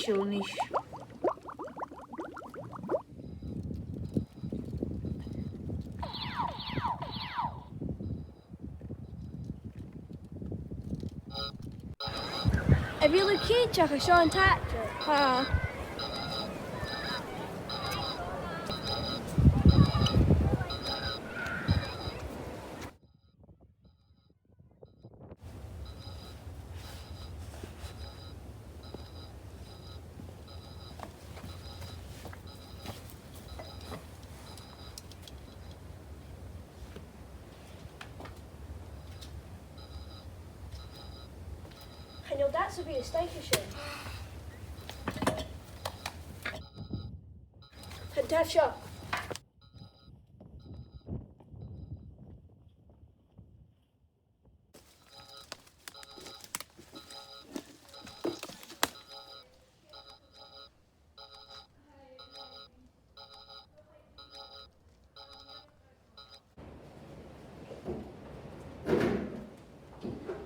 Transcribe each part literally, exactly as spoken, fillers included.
Jonas. A bheil thu cinnteach gur e seo an tractar? Tha. Chan eil dad sam bith a-staigh an sin. Tha an taibhse seo.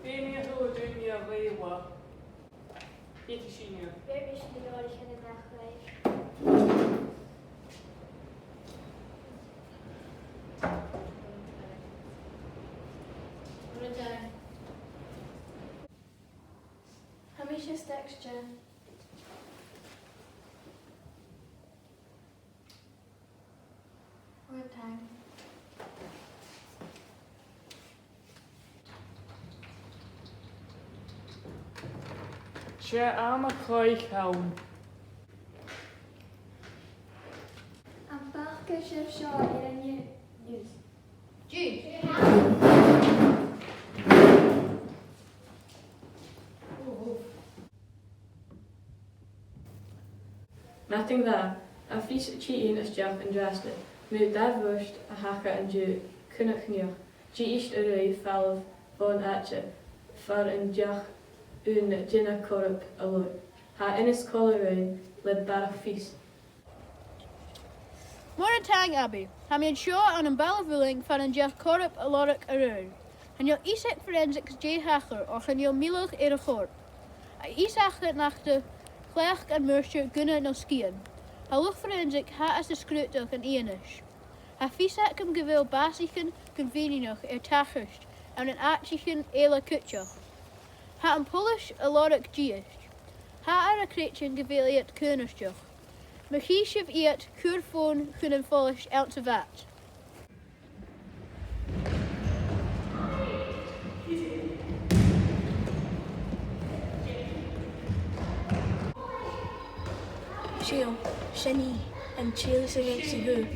Feumaidh a h-uile duine a bhith a' gabhail. Feumaidh sinn a bhith a' gabhail. Tha mise a-staigh an sin. Mòran taing. 'S e àm a' chogaidh a th' ann. Am faca sibh seo air an news? News. Madainn mhath, tha fios a' tighinn a-steach an-dràsta mu dà bhàs a thachair an-diugh, Cnoc Chneoch, dithis a' ruith falamh bhon àite far an deach aon duine corp a lorg. Tha Innes còmhla rinn le barrachd fios. Mòran taing, Abby. Tha mi an seo ann am Baile Mhulling far an deach corp a lorg a-raoir. Chan eil fhios aig forensics dè thachair oir chan eil mealladh air a' chorp. Tha fhios aca nach do chleachd am murtair gunna no sgian. Tha luchd forensic fhathast a' sgrùdadh an fhianais. Tha fios agam gu bheil bàsaichean gun mhìneachadh air tachairt ann an àiteachan eile cuideachd. Tha am poileas a' lorg dithis. Thathar a' creidsinn gu bheil iad cunnartach. Ma chì sibh iad, cuir fòn chun am poileis anns a' bhad. Seo, sin i, an t-ealas a bh' aig a' ghruaim.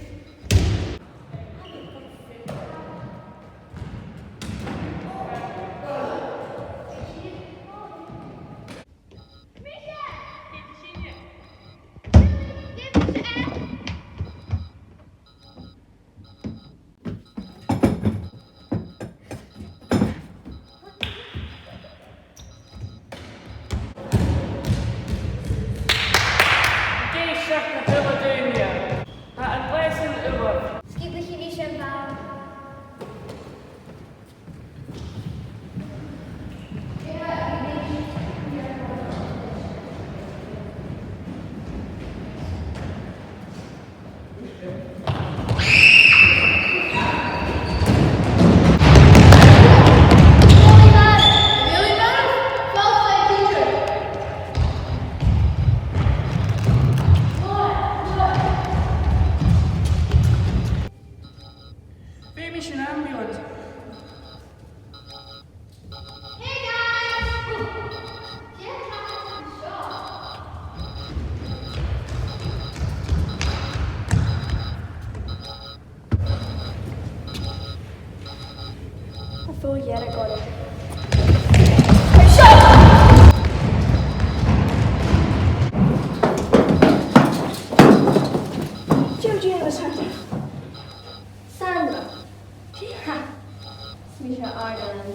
Dè seach na tuilleadh daoine? Tha an leasan ullamh. Sgioblaichidh mi sin, bha. Feumaidh sinn ambulance. Hey guys! Dè tha a' tachairt an seo? Tha fo dheireadh orm. Hey, seo! Dè tha dèanamh as t-samhradh? Sandra. Dè tha? Is mise Arden.